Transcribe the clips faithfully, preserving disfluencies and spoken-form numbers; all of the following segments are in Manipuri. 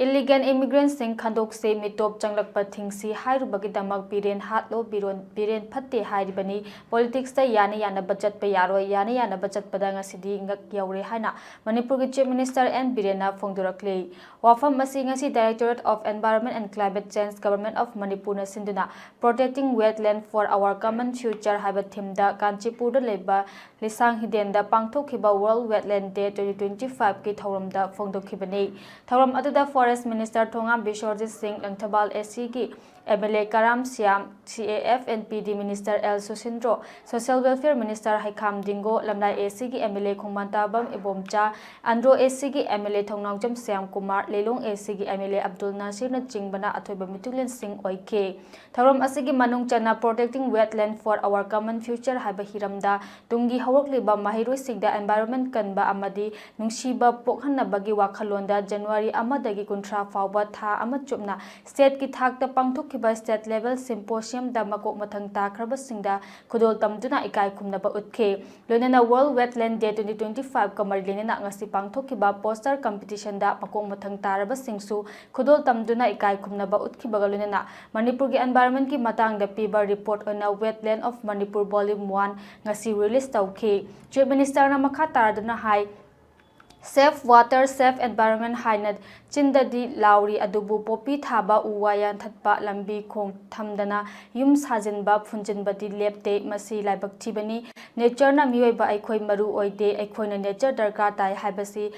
Illegal immigrantꯁꯤꯡ ꯈꯟꯗꯣꯛꯁꯤ, ꯃꯤꯇꯣꯞ ꯆꯪꯂꯛꯄ ꯊꯤꯡꯁꯤ ꯍꯥꯏꯔꯨꯕꯒꯤꯗꯃꯛ ꯕꯤꯔꯦꯟ ꯍꯥꯠꯂꯣ, ꯕꯤꯔꯣꯟ-, ꯕꯤꯔꯦꯟ ꯐꯠꯇꯦ ꯍꯥꯏꯔꯤꯕꯅꯤ꯫ Politicsꯇ ꯌꯥꯅ ꯌꯥꯅꯕ ꯆꯠꯄ ꯌꯥꯔꯣꯏ, ꯌꯥꯅ ꯌꯥꯅꯕ ꯆꯠꯄꯗ ꯉꯁꯤꯗꯤ ꯉꯛ ꯌꯧꯔꯦ ꯍꯥꯏꯅ ꯃꯅꯤꯄꯨꯔꯒꯤ Chief Minister ꯑꯦꯟ ꯕꯤꯔꯦꯟꯅ ꯐꯣꯡꯗꯣꯔꯛꯂꯤ꯫ ꯋꯥꯐꯝ ꯑꯁꯤ ꯉꯁꯤ Directorate of Environment and Climate Change, Government of ꯃꯅꯤꯄꯨꯔꯅ ꯁꯤꯟꯗꯨꯅ Protecting Wetland for Our Common Future ꯍꯥꯏꯕ themeꯗ ꯀꯥꯟꯆꯤꯄꯨꯔꯗ ꯂꯩꯕ ꯂꯤꯁꯥꯡ ꯍꯤꯗꯦꯟꯗ ꯄꯥꯡꯊꯣꯛꯈꯤꯕ World Wetland Day twenty twenty-fiveꯀꯤ ꯊꯧꯔꯝꯗ ꯐꯣꯡꯗꯣꯛꯈꯤꯕꯅꯤ꯫ ꯊꯧꯔꯝ ꯑꯗꯨꯗ Forest Minister ꯊꯣꯉꯥꯝ ꯕꯤꯁ꯭ꯋꯔꯖꯤꯠ ꯁꯤꯡ, ꯂꯪꯊꯕꯥꯜ ACꯒꯤ MLA Karam Shyam, CAF and PD Minister L Susindro, Social Welfare Minister Heikham Dingo, Lamlai ACꯒꯤ MLA ꯈꯣꯡꯕꯥꯟꯇꯥꯕꯝ ꯏꯕꯣꯝꯆꯥ, ꯑꯟꯗ꯭ꯔꯣ ACꯒꯤ MLA ꯊꯧꯅꯥꯎꯖꯝ ꯁ꯭ꯌꯥꯝ ꯀꯨꯃꯥꯔ, ꯂꯤꯂꯣꯡ ACꯒꯤ MLA ꯑꯕꯗꯨꯜ ꯅꯥꯁꯤꯔꯅꯆꯤꯡꯕꯅ ꯑꯊꯣꯏꯕ ꯃꯤꯊꯨꯡꯂꯦꯟꯁꯤꯡ ꯑꯣꯏꯈꯤ꯫ ꯊꯧꯔꯝ ꯑꯁꯤꯒꯤ ꯃꯅꯨꯡ ꯆꯟꯅ Protecting Wetland for Our Common Future ꯍꯥꯏꯕ ꯍꯤꯔꯝꯗ ꯇꯨꯡꯒꯤ ꯍꯧꯔꯛꯂꯤꯕ ꯃꯍꯩꯔꯣꯏꯁꯤꯡꯗ environment ꯀꯟꯕ ꯑꯃꯗꯤ ꯅꯨꯡꯁꯤꯕ ꯄꯣꯛꯍꯟꯅꯕꯒꯤ ꯋꯥꯈꯜꯂꯣꯟꯗ January ꯑꯃꯗꯒꯤ ꯀꯨꯟꯊ꯭ꯔꯥ ꯐꯥꯎꯕ ꯊꯥ ꯑꯃ ꯆꯨꯞꯅ stateꯀꯤ ꯊꯥꯛꯇ ꯄꯥꯡꯊꯣꯛꯈꯤꯕ state level symposiumꯗ ꯃꯀꯣꯛ ꯃꯊꯪ ꯇꯥꯈ꯭ꯔꯕꯁꯤꯡꯗ ꯈꯨꯗꯣꯜ ꯇꯝꯗꯨꯅ ꯏꯀꯥꯏ ꯈꯨꯝꯅꯕ ꯎꯠꯈꯤ꯫ ꯂꯣꯏꯅꯅ World Wetland Day twenty twenty-fiveꯀ ꯃꯔꯤ ꯂꯩꯅꯅ ꯉꯁꯤ ꯄꯥꯡꯊꯣꯛꯈꯤꯕ poster competitionꯗ ꯃꯀꯣꯛ ꯃꯊꯪ ꯇꯥꯔꯕꯁꯤꯡꯁꯨ ꯈꯨꯗꯣꯜ ꯇꯝꯗꯨꯅ ꯏꯀꯥꯏ ꯈꯨꯝꯅꯕ ꯎꯠꯈꯤꯕꯒ ꯂꯣꯏꯅꯅ ꯃꯅꯤꯄꯨꯔꯒꯤ environmentꯀꯤ ꯃꯇꯥꯡꯗ ꯄꯤꯕ report ꯑꯣꯏꯅ Wetland of Manipur Volume one ꯉꯁꯤ release ꯇꯧꯈꯤ꯫ Chief Ministerꯅ ꯃꯈꯥ ꯇꯥꯔꯗꯨꯅ ꯍꯥꯏ, Save Water, Save Environment ꯍꯥꯏꯅ ꯆꯤꯟꯗꯗꯤ ꯂꯥꯎꯔꯤ, ꯑꯗꯨꯕꯨ ꯄꯣꯄꯤ ꯊꯥꯕ, ꯎ ꯋꯥ ꯌꯥꯟꯊꯠꯄ, ꯂꯝꯕꯤ ꯈꯣꯡ ꯊꯝꯗꯅ ꯌꯨꯝ ꯁꯥꯖꯤꯟꯕ, ꯐꯨꯟꯖꯤꯟꯕꯗꯤ ꯂꯦꯞꯇꯦ꯫ ꯃꯁꯤ ꯂꯥꯏꯕꯛ ꯊꯤꯕꯅꯤ꯫ Natureꯅ ꯃꯤꯑꯣꯏꯕ ꯑꯩꯈꯣꯏ ꯃꯔꯨ ꯑꯣꯏꯗꯦ, ꯑꯩꯈꯣꯏꯅ nature ꯗꯔꯀꯥꯔ ꯇꯥꯏ ꯍꯥꯏꯕꯁꯤ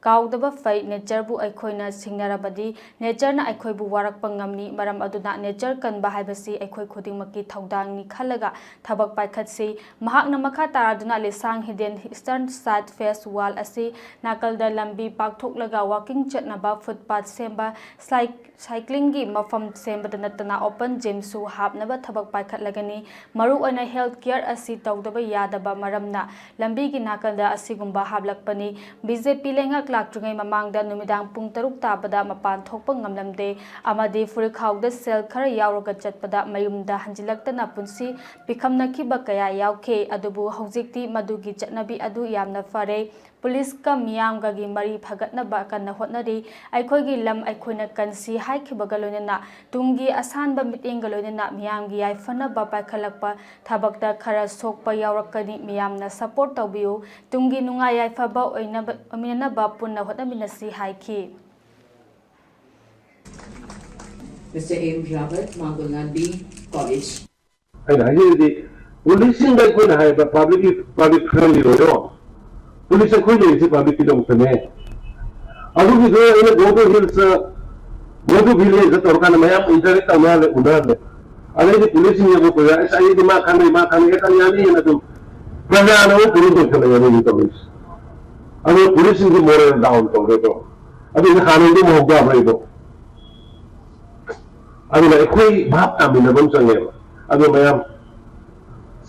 ꯀꯥꯎꯗꯕ ꯐꯩ꯫ Natureꯕꯨ ꯑꯩꯈꯣꯏꯅ ꯁꯤꯡꯅꯔꯕꯗꯤ natureꯅ ꯑꯩꯈꯣꯏꯕꯨ ꯋꯥꯔꯛꯄ ꯉꯝꯃꯤ꯫ ꯃꯔꯝ ꯑꯗꯨꯅ nature ꯀꯟꯕ ꯍꯥꯏꯕꯁꯤ ꯑꯩꯈꯣꯏ ꯈꯨꯗꯤꯡꯃꯛꯀꯤ ꯊꯧꯗꯥꯡꯅꯤ ꯈꯜꯂꯒ ꯊꯕꯛ ꯄꯥꯏꯈꯠꯁꯤ꯫ ꯃꯍꯥꯛꯅ ꯃꯈꯥ ꯇꯥꯔꯗꯨꯅ ꯂꯤꯁꯥꯡ ꯍꯤꯗꯦꯟ eastern side face wall ꯑꯁꯤ ꯅꯥꯀꯜꯗ ꯂꯝꯕꯤ ꯄꯥꯛꯊꯣꯛꯂꯒ walking ꯆꯠꯅꯕ footpath ꯁꯦꯝꯕ, cyc-, cyclingꯒꯤ ꯃꯐꯝ ꯁꯦꯝꯕꯗ ꯅꯠꯇꯅ open gymꯁꯨ ꯍꯥꯞꯅꯕ ꯊꯕꯛ ꯄꯥꯏꯈꯠꯂꯒꯅꯤ꯫ ꯃꯔꯨꯑꯣꯏꯅ health care ꯑꯁꯤ ꯇꯧꯗꯕ ꯌꯥꯗꯕ ꯃꯔꯝꯅ ꯂꯝꯕꯤꯒꯤ ꯅꯥꯀꯜꯗ ꯑꯁꯤꯒꯨꯝꯕ ꯍꯥꯞꯂꯛꯄꯅꯤ꯫ BJP ꯂꯩꯉꯥꯛ ꯂꯥꯛꯇ꯭ꯔꯤꯉꯩ ꯃꯃꯥꯡꯗ ꯅꯨꯃꯤꯗꯥꯡ ꯄꯨꯡ ꯇꯔꯨꯛ ꯇꯥꯕꯗ ꯃꯄꯥꯟ ꯊꯣꯛꯄ ꯉꯝꯂꯝꯗꯦ ꯑꯃꯗꯤ ꯐꯨꯔꯤꯠꯈꯥꯎꯗ ꯁꯦꯜ ꯈꯔ ꯌꯥꯎꯔꯒ ꯆꯠꯄꯗ ꯃꯌꯨꯝꯗ ꯍꯟꯖꯤꯜꯂꯛꯇꯅ ꯄꯨꯟꯁꯤ ꯄꯤꯈꯝꯅꯈꯤꯕ ꯀꯌꯥ ꯌꯥꯎꯈꯤ꯫ ꯑꯗꯨꯕꯨ ꯍꯧꯖꯤꯛꯇꯤ ꯃꯗꯨꯒꯤ ꯆꯠꯅꯕꯤ ꯑꯗꯨ ꯌꯥꯝꯅ ꯐꯔꯦ꯫ ꯄꯨꯂꯤꯁꯀ ꯃꯤꯌꯥꯝꯒꯒꯤ ꯃꯔꯤ ꯐꯒꯠꯅꯕ ꯀꯟꯅ ꯍꯣꯠꯅꯔꯤ꯫ ꯑꯩꯈꯣꯏꯒꯤ ꯂꯝ ꯑꯩꯈꯣꯏꯅ ꯀꯟꯁꯤ ꯍꯥꯏꯈꯤꯕꯒ ꯂꯣꯏꯅꯅ ꯇꯨꯡꯒꯤ ꯑꯁꯥꯟꯕ ꯃꯤꯠꯌꯦꯡꯒ ꯂꯣꯏꯅꯅ ꯃꯤꯌꯥꯝꯒꯤ ꯌꯥꯏꯐꯅꯕ ꯄꯥꯏꯈꯠꯂꯛꯄ ꯊꯕꯛꯇ ꯈꯔ ꯁꯣꯛꯄ ꯌꯥꯎꯔꯛꯀꯅꯤ꯫ ꯃꯤꯌꯥꯝꯅ support ꯇꯧꯕꯤꯌꯨ꯫ ꯇꯨꯡꯒꯤ ꯅꯨꯡꯉꯥꯏ ꯌꯥꯏꯐꯕ ꯑꯣꯏꯅꯕ, ꯑꯣꯏꯃꯤꯟꯅꯅꯕ ꯄꯨꯟꯅ ꯍꯣꯠꯅꯃꯤꯟꯅꯁꯤ ꯍꯥꯏꯈꯤ꯫ Mister M Rawat, Mangolnandi College. ꯑꯩꯅ ꯍꯥꯏꯖꯔꯤꯗꯤ, ꯄꯨꯂꯤꯁꯁꯤꯡꯗ ꯑꯩꯈꯣꯏꯅ ꯍꯥꯏꯕ public, public friendly ꯑꯣꯏꯔꯣ, ꯄꯨꯂꯤꯁ ꯑꯩꯈꯣꯏ ꯂꯩꯔꯤꯁꯦ publicꯀꯤꯗꯃꯛꯇꯅꯦ꯫ ꯑꯗꯨꯒꯤꯗꯣ ꯑꯩꯅ go to hillsꯇ, go to villageꯇ ꯇꯧꯔꯀꯥꯟꯗ ꯃꯌꯥꯝ interact ꯇꯧꯅꯍꯜꯂꯦ, ꯎꯅꯍꯜꯂꯦ꯫ ꯑꯗꯩꯗꯤ ꯄꯨꯂꯤꯁꯁꯤꯡꯅ ꯑꯩꯈꯣꯏꯗ, "ꯑꯁ, ꯑꯩꯗꯤ ꯃꯥ ꯈꯪꯅꯩ, ꯃꯥ ꯈꯪꯅꯩ, ꯈꯪꯅꯩ" ꯍꯥꯏꯅ ꯑꯗꯨꯝ ꯄ꯭ꯔꯖꯥꯅ ꯑꯃꯨꯛ ꯄꯨꯂꯤꯁ ꯑꯣꯏꯈꯠꯂꯛꯑꯦ ꯑꯗꯨꯒꯤ ꯇꯧꯔꯤꯁꯦ꯫ ꯑꯗꯣ ꯄꯨꯂꯤꯁꯁꯤꯡꯒꯤ moral down ꯇꯧꯔꯦꯀꯣ꯫ ꯑꯗꯨꯗꯤ ꯍꯥꯟꯅꯗꯤ ꯃꯍꯧꯁꯥ ꯑꯃ ꯂꯩꯗꯣ꯫ ꯑꯗꯨꯅ ꯑꯩꯈꯣꯏ ꯚꯥꯞ ꯇꯥꯃꯤꯟꯅꯕ ꯑꯃ ꯆꯪꯉꯦꯕ꯫ ꯑꯗꯣ ꯃꯌꯥꯝ,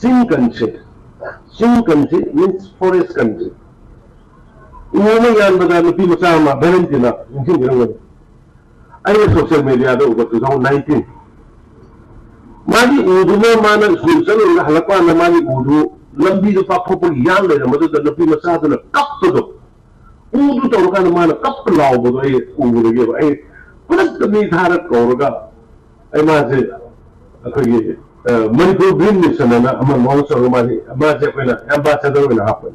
ꯆꯤꯡ ꯀꯟꯁꯦ, ꯆꯤꯡ ꯀꯟꯁꯦ means forest ꯀꯟꯁꯦ꯫ ꯎ ꯑꯃ ꯌꯥꯟꯕꯗ ꯅꯨꯄꯤ ꯃꯆꯥ ꯑꯃ, ꯚꯦꯂꯦꯟꯇꯤꯅꯥ, ꯅꯤꯡꯁꯤꯡꯕꯤꯔꯝꯒꯅꯤ꯫ ꯑꯩꯅ social mediaꯗ ꯎꯕ two thousand nineteen꯫ ꯃꯥꯒꯤ ꯎꯗꯨꯅ ꯃꯥꯅ ꯁ꯭ꯀꯨꯜ ꯆꯠꯂꯨꯔꯒ ꯍꯜꯂꯛꯄ ꯀꯥꯟꯗ ꯃꯥꯒꯤ ꯎꯗꯨ ꯂꯝꯕꯤꯗ ꯄꯥꯛꯊꯣꯛꯄꯒꯤ ꯌꯥꯟ ꯂꯩꯔꯝꯕꯗꯨꯗ ꯅꯨꯄꯤ ꯃꯆꯥꯗꯨꯅ ꯀꯞꯄꯗꯣ, ꯎꯗꯨ ꯇꯧꯔꯀꯥꯟꯗ ꯃꯥꯅ ꯀꯞꯄ ꯂꯥꯎꯕꯗꯣ ꯑꯩ ꯎꯕꯗꯒꯤꯕ ꯑꯩ ꯈꯨꯗꯛꯇ ꯃꯤ ꯊꯥꯔ ꯀꯧꯔꯒ ꯑꯩ ꯃꯥꯁꯦ ꯑꯩꯈꯣꯏꯒꯤ, ꯑ, ꯃꯅꯤꯄꯨꯔ Green Mission ꯑꯅ ꯑꯃ launch ꯇꯧꯔꯒ ꯃꯥꯁꯦ, ꯃꯥꯁꯦ ꯑꯩꯈꯣꯏꯅ ambassador ꯑꯣꯏꯅ ꯍꯥꯞꯄꯅꯤ꯫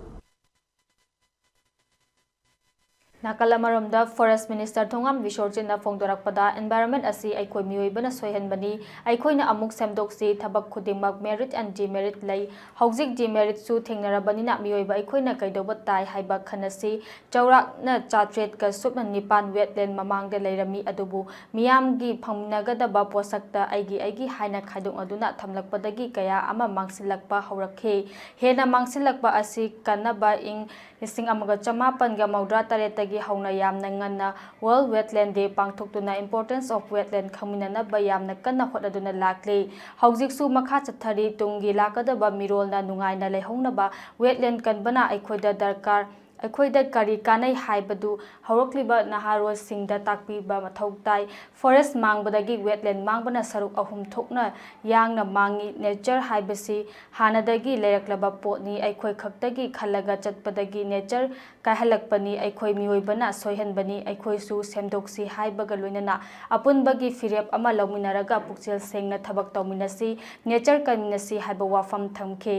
ꯅꯥꯀꯜ ꯑꯃꯔꯣꯝꯗ Forest Minister ꯊꯣꯉꯥꯝ ꯕꯤꯁꯣꯔꯖꯤꯠꯅ ꯐꯣꯡꯗꯣꯔꯛꯄꯗ, environment ꯑꯁꯤ ꯑꯩꯈꯣꯏ ꯃꯤꯑꯣꯏꯕꯅ ꯁꯣꯏꯍꯟꯕꯅꯤ, ꯑꯩꯈꯣꯏꯅ ꯑꯃꯨꯛ ꯁꯦꯝꯗꯣꯛꯁꯤ, ꯊꯕꯛ ꯈꯨꯗꯤꯡꯃꯛ merit and demerit ꯂꯩ, ꯍꯧꯖꯤꯛ demeritꯁꯨ ꯊꯦꯡꯅꯔꯕꯅꯤꯅ ꯃꯤꯑꯣꯏꯕ ꯑꯩꯈꯣꯏꯅ ꯀꯩꯗꯧꯕ ꯇꯥꯏ ꯍꯥꯏꯕ ꯈꯟꯅꯁꯤ꯫ ꯆꯥꯎꯔꯥꯛꯅ ꯆꯥꯇ꯭ꯔꯦꯠꯀ ꯁꯨꯞꯅ ꯅꯤꯄꯥꯟ wetland ꯃꯃꯥꯡꯗ ꯂꯩꯔꯝꯃꯤ, ꯑꯗꯨꯕꯨ ꯃꯤꯌꯥꯝꯒꯤ ꯐꯪꯅꯒꯗꯕ ꯄꯣꯠꯁꯛꯇ ꯑꯩꯒꯤ ꯑꯩꯒꯤ ꯍꯥꯏꯅ ꯈꯥꯏꯗꯣꯛꯅꯗꯨꯅ ꯊꯝꯂꯛꯄꯗꯒꯤ ꯀꯌꯥ ꯑꯃ ꯃꯥꯡꯁꯤꯜꯂꯛꯄ ꯍꯧꯔꯛꯈꯤ꯫ ꯍꯦꯟꯅ ꯃꯥꯡꯁꯤꯜꯂꯛꯄ ꯑꯁꯤ ꯀꯟꯅꯕ ꯏꯪ ꯂꯤꯁꯤꯡ ꯑꯃꯒ ꯆꯃꯥꯄꯟꯒ ꯃꯧꯗ꯭ꯔꯥ ꯇꯔꯦꯠꯇꯒꯤ ꯍꯧꯅ ꯌꯥꯝꯅ ꯉꯟꯅ World Wetland Day ꯄꯥꯡꯊꯣꯛꯇꯨꯅ importance of wetland ꯈꯪꯃꯤꯟꯅꯅꯕ ꯌꯥꯝꯅ ꯀꯟꯅ ꯍꯣꯠꯅꯗꯨꯅ ꯂꯥꯛꯂꯤ꯫ ꯍꯧꯖꯤꯛꯁꯨ ꯃꯈꯥ ꯆꯠꯊꯔꯤ꯫ ꯇꯨꯡꯒꯤ ꯂꯥꯛꯀꯗꯕ ꯃꯤꯔꯣꯜꯅ ꯅꯨꯡꯉꯥꯏꯅ ꯂꯩꯍꯧꯅꯕ wetland ꯀꯟꯕꯅ ꯑꯩꯈꯣꯏꯗ ꯗꯔꯀꯥꯔ ꯑꯩꯈꯣꯏꯗ ꯀꯔꯤ ꯀꯥꯟꯅꯩ ꯍꯥꯏꯕꯗꯨ ꯍꯧꯔꯛꯂꯤꯕ ꯅꯍꯥꯔꯣꯜꯁꯤꯡꯗ ꯇꯥꯛꯄꯤꯕ ꯃꯊꯧ ꯇꯥꯏ꯫ Forest ꯃꯥꯡꯕꯗꯒꯤ wetland ꯃꯥꯡꯕꯅ ꯁꯔꯨꯛ ꯑꯍꯨꯝ ꯊꯣꯛꯅ ꯌꯥꯡꯅ ꯃꯥꯡꯏ꯫ Nature ꯍꯥꯏꯕꯁꯤ ꯍꯥꯟꯅꯗꯒꯤ ꯂꯩꯔꯛꯂꯕ ꯄꯣꯠꯅꯤ꯫ ꯑꯩꯈꯣꯏ ꯈꯛꯇꯒꯤ ꯈꯜꯂꯒ ꯆꯠꯄꯗꯒꯤ nature ꯀꯥꯏꯍꯜꯂꯛꯄꯅꯤ꯫ ꯑꯩꯈꯣꯏ ꯃꯤꯑꯣꯏꯕꯅ ꯁꯣꯏꯍꯟꯕꯅꯤ꯫ ꯑꯩꯈꯣꯏꯁꯨ ꯁꯦꯝꯗꯣꯛꯁꯤ ꯍꯥꯏꯕꯒ ꯂꯣꯏꯅꯅ ꯑꯄꯨꯟꯕꯒꯤ ꯐꯤꯔꯦꯞ ꯑꯃ ꯂꯧꯃꯤꯟꯅꯔꯒ ꯄꯨꯛꯆꯦꯜ ꯁꯦꯡꯅ ꯊꯕꯛ ꯇꯧꯃꯤꯟꯅꯁꯤ, nature ꯀꯟꯃꯤꯟꯅꯁꯤ ꯍꯥꯏꯕ ꯋꯥꯐꯝ ꯊꯝꯈꯤ꯫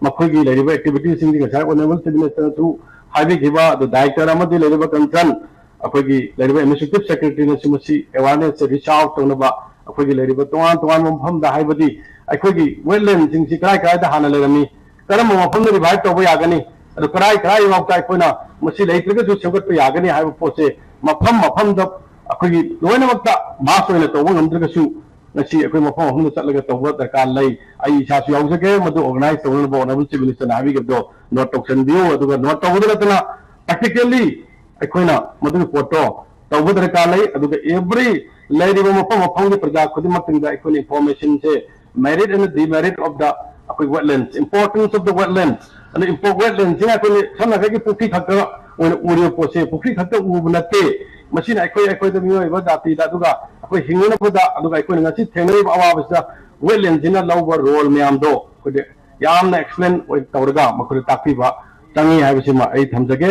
ꯃꯈꯣꯏꯒꯤ ꯂꯩꯔꯤꯕ activity ꯁꯤꯡꯗꯤ ꯉꯁꯥꯏ Honourable Chief Minister ꯅꯁꯨ ꯍꯥꯏꯕꯤꯈꯤꯕ, ꯑꯗꯨ Director ꯑꯃꯗꯤ ꯂꯩꯔꯤꯕ concern ꯑꯩꯈꯣꯏꯒꯤ ꯂꯩꯔꯤꯕ Administrative Secretary ꯅꯁꯨ ꯃꯁꯤ awareness ꯁꯦ reach out ꯇꯧꯅꯕ, ꯑꯩꯈꯣꯏꯒꯤ ꯂꯩꯔꯤꯕ ꯇꯣꯉꯥꯟ ꯇꯣꯉꯥꯟꯕ ꯃꯐꯝꯗ, ꯍꯥꯏꯕꯗꯤ ꯑꯩꯈꯣꯏꯒꯤ wetland ꯁꯤꯡꯁꯤ ꯀꯗꯥꯏ ꯀꯗꯥꯏꯗ ꯍꯥꯟꯅ ꯂꯩꯔꯝꯃꯤ, ꯀꯔꯝꯕ ꯃꯐꯝꯗ revive ꯇꯧꯕ ꯌꯥꯒꯅꯤ, ꯑꯗꯨ ꯀꯗꯥꯏ ꯀꯗꯥꯏ ꯐꯥꯎꯗ ꯑꯩꯈꯣꯏꯅ ꯃꯁꯤ ꯂꯩꯇ꯭ꯔꯒꯁꯨ ꯁꯦꯝꯒꯠꯄ ꯌꯥꯒꯅꯤ ꯍꯥꯏꯕ ꯄꯣꯠꯁꯦ ꯃꯐꯝ ꯃꯐꯝꯗ ꯑꯩꯈꯣꯏꯒꯤ ꯂꯣꯏꯅꯃꯛꯇ mass ꯑꯣꯏꯅ ꯇꯧꯕ ꯉꯝꯗ꯭ꯔꯒꯁꯨ ꯉꯁꯤ ꯑꯩꯈꯣꯏ ꯃꯐꯝ ꯃꯐꯝꯗ ꯆꯠꯂꯒ ꯇꯧꯕ ꯗꯔꯀꯥꯔ ꯂꯩ꯫ ꯑꯩ ꯏꯁꯥꯁꯨ ꯌꯥꯎꯖꯒꯦ, ꯃꯗꯨ organize ꯇꯧꯅꯅꯕ Honourable Chief Minister ꯅ ꯍꯥꯏꯕꯤꯈꯤꯕꯗꯣ note ꯇꯧꯁꯟꯕꯤꯌꯨ꯫ ꯑꯗꯨꯒ note ꯇꯧꯕꯗ ꯅꯠꯇꯅ practically ꯑꯩꯈꯣꯏꯅ ꯃꯗꯨꯒꯤ ꯄꯣꯠꯇꯣ ꯇꯧꯕ ꯗꯔꯀꯥꯔ ꯂꯩ꯫ ꯑꯗꯨꯒ every ꯂꯩꯔꯤꯕ ꯃꯐꯝ ꯃꯐꯝꯒꯤ ꯄ꯭ꯔꯖꯥ ꯈꯨꯗꯤꯡꯃꯛꯁꯤꯡꯗ ꯑꯩꯈꯣꯏꯅ information say merit and demerit of the ꯑꯩꯈꯣꯏ wetlands, importance of the wetlands, ꯑꯗ impo-, wetland ꯁꯤꯅ ꯑꯩꯈꯣꯏꯅ ꯁꯝꯅ ꯍꯥꯏꯔꯒ ꯄꯨꯈ꯭ꯔꯤ ꯈꯛꯇ ꯑꯣꯏꯅ ꯎꯔꯤꯕ ꯄꯣꯠꯁꯦ ꯄꯨꯈ꯭ꯔꯤ ꯈꯛꯇ ꯎꯕ ꯅꯠꯇꯦ꯫ ꯃꯁꯤꯅ ꯑꯩꯈꯣꯏ, ꯑꯩꯈꯣꯏꯗ ꯃꯤꯑꯣꯏꯕ ꯖꯥꯇꯤꯗ, ꯑꯗꯨꯒ ꯑꯩꯈꯣꯏ ꯍꯤꯡꯅꯅꯕꯗ, ꯑꯗꯨꯒ ꯑꯩꯈꯣꯏꯅ ꯉꯁꯤ ꯊꯦꯡꯅꯔꯤꯕ ꯑꯋꯥꯕꯁꯤꯗ wetland ꯁꯤꯅ ꯂꯧꯕ role ꯃꯌꯥꯝꯗꯣ ꯑꯩꯈꯣꯏꯗꯤ ꯌꯥꯝꯅ explain ꯑꯣꯏ ꯇꯧꯔꯒ ꯃꯈꯣꯏꯗ ꯇꯥꯛꯄꯤꯕ ꯆꯪꯉꯤ ꯍꯥꯏꯕꯁꯤꯃ ꯑꯩ ꯊꯝꯖꯒꯦ꯫